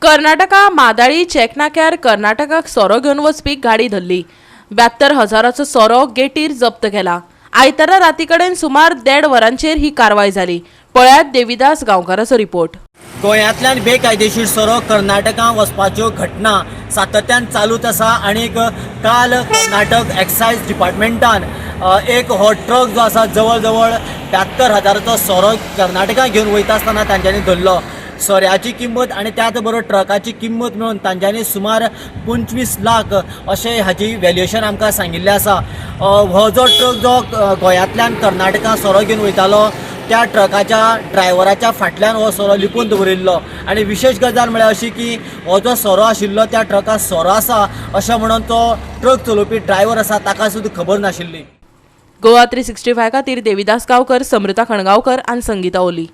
कर्नाटका मादाळी चेकनाक्यार कर्नाटकाक सोरो घेवन वचपी गाडी धरली. 72,000चो सोरो गेटीर जप्त केला. आयतारा राती कडेन सुमार 1.5 वरांचेर ही कारवाय जाली. पळयात देविदास गांवकाराचो रिपोर्ट. गोंयांतल्यान बेकायदेशीर सोरो कर्नाटकांत वचपाच्यो घटना सातत्यान चालूच आसा आनीक काल कर्नाटक एक्सायज डिपार्टमेंटान एक हो ट्रक जो आसा जवळ जवळ 72,000चो सोरो कर्नाटकांत घेवन वयता आसतना तांच्यांनी धरलो. सोऱ्याची किंमत आनी त्याच बरोबर ट्रकाची किंमत मेळून तांच्यांनी सुमार 25 लाख अशें हाजी व्हॅल्युएशन आमकां सांगिल्लें आसा. हो जो ट्रक जो गोंयांतल्यान कर्नाटकांत सोरो घेवन वयतालो त्या ट्रकाच्या ड्रायव्हराच्या फाटल्यान हो सोरो लिपून दवरिल्लो आनी विशेश गजाल म्हळ्यार अशी की हो जो सोरो आशिल्लो त्या ट्रकांत सोरो आसा अशें म्हणून तो ट्रक चलोवपी ड्रायव्हर आसा ताका सुद्दां खबर नाशिल्ली. गोवा 365 खातीर देविदास गांवकर, समृता खणगांवकर आनी संगीता ओली.